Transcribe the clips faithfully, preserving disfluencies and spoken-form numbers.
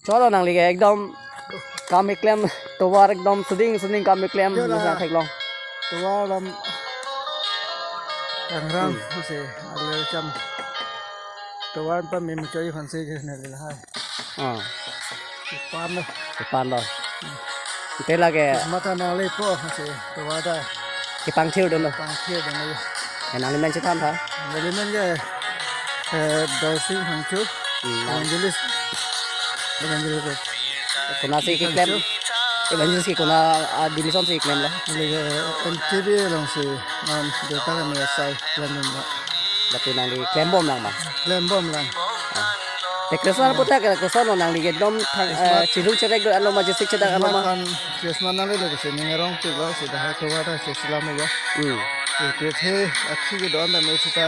Cholo nangli ke ekdom kam keklem tovar ekdom suding suding kam keklem. Jora. Masa theklong. Tovar alam kangram, hmm, masi ale cham. Tovar pa mim choi khan se je ne le hai. Ah. Ipan lo. Ipan lo. Ante lake. Mata nanglepo masi tovar ta. Kepangthir dun lo. Pangthir dun lo. Ya, nangli men chethan tha. Neli men ke, eh, Dorsing Phangcho. Hmm. Evangelist. Evangelist. Konatsi keklem? Evangelist ke kona, ah, division si keklem lo? Neli ke M K B alongsi, non, dota kami asai keklem dun lo. Lapen nangli klembom lang ma? Klembom lang. Te Christmas aphuthak ke koson lo, nangli ke ekdom thang, eh, Christmas, chirung cherek do-an lo ma, chesik chedak-an lo ma? Christmas aphan, Christmas nangle lo, si ning arongpik lo, si dak tovar ta si selam lo. Hmm. Pirthe akhei kedo-an tame seta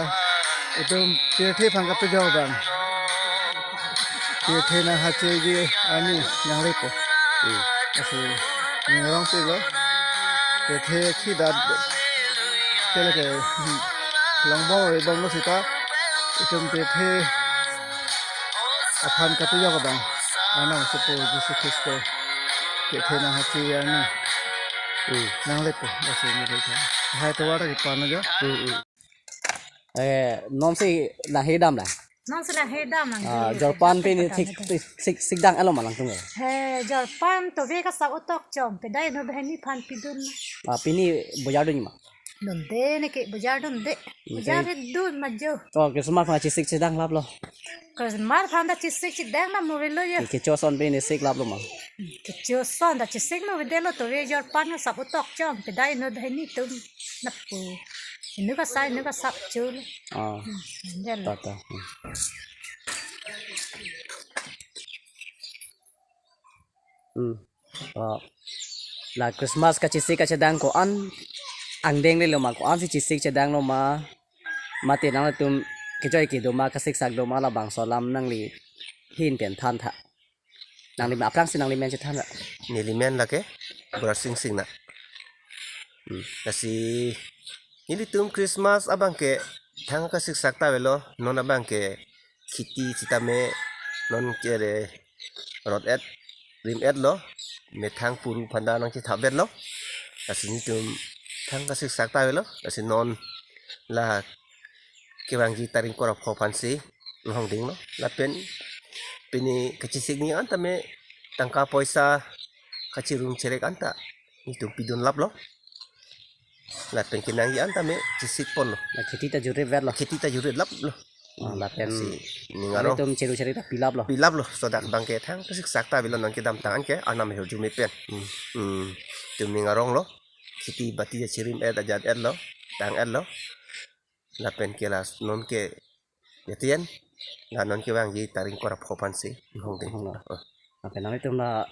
itum pirthe aphan kapejok abang. Pirthe nanghacheji arni nanglepo. Hmm. Lasi ning arongpik lo. Pirthe akhei dak kele ke, hmm, longbom rebom lo seta itum pirthe aphan kapejok abang. Arnam asopo Jisu Khristo pirthe nanghache arni. Hmm. Nanglepo, lasi neli tha. Hai tovar ta kepan lo jo. Hmm, hmm. Eh, non si nanghe dam la? Non si nanghe dam lang. Ah, jolpan pini sik, sik, sikdang alo ma nangtum ke? He, jolpan tovar kasap utok chom, pedai no bahini aphan pidun. Ah, pini bojar dun ma? Dunde neke bojar dunde. Hmm, bojar te dun ma jo. Oh, Christmas aphan chesik chedang lap lo. Christmas aphan ta chesik chedang na muri lo jo. Ke, kecho ason pini sik lap lo ma? Kecho ason ta chesik no vide lo, tovar jolpan kasap utok chom, pedai no bahini atum. Lapu. Inut kasai, inut kasap chul. Ah. Hmm, jal. Ta, ta. Hmm. Hmm. Ah. La Christmas kachesik kachedang ko-an angdeng le lo ma, ko-ansi chesik chedang lo ma? Mate nangtum kejoi kedo ma, kasiksak do ma, labangso alam nangli hin pen than tha. Nangli ma aphrangsi nangli men chethan ra. Neli men lake Borsing Singna. Hmm. Lasi nelitum Christmas abang ke thang kasiksak ta avelo, non abang ke kheti sitame non ke re rot-et rim-et lo, methang puru phanda nangchethap-et lo. Lasi nelitum thang kasiksak ta avelo, lasi non la kevangji taring kora pho aphansi inghong ding lo. Lapen pini kachesik ni an tame tangka poisa kachirung cherek an ta nelitum pidun lap lo. Lapen kenangji an tame chesik pon lo. La kheti ta juri vet lo. Kheti ta juri lap lo. Ah, lapen si ning arong. Nelitum chiru cherek ta pilap lo. Pilap lo. Sodak abang ke thang kasiksak ta avelo, non kedamtang an ke arnam ahirjume pen. Hmm. Hmm. Itum ning arong lo. Kheti bati achirim-et ajat-et lo. Tang-et lo. Lapen ke la non ke yatien, la non kevangji taring kora pho aphansi inghong ding. Inghong lo. Oh. Lapen nanglitum la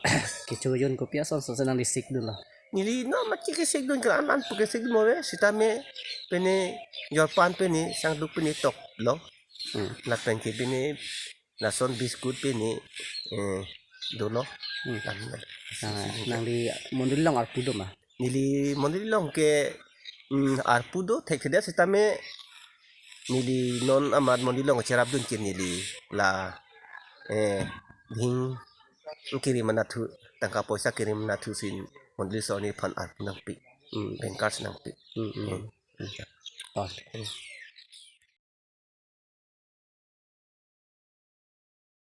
kecho jun kopi ason ason si nangli sik dun lo? Neli non machi kesik dun, ke an an pu kesik dun mo ave, sitame pini jolpan pini sangduk pini tok lo. Hmm. Lapen ke pini lason biscuit pini, eh, dolo. Hmm. Kami. Ah, nangli mondoli along arpu do ma? Neli mondoli along ke, mm, arpu do, thekthedet sitame neli non amat mondoli along cherap dun ke neli la, eh, dhing kiri mana thu, tangka poisa kiri mana thu si mondoli ason aphan arpu nangpi. Hmm. Bankers nangpi. Hmm, hmm. Hmm. Oh.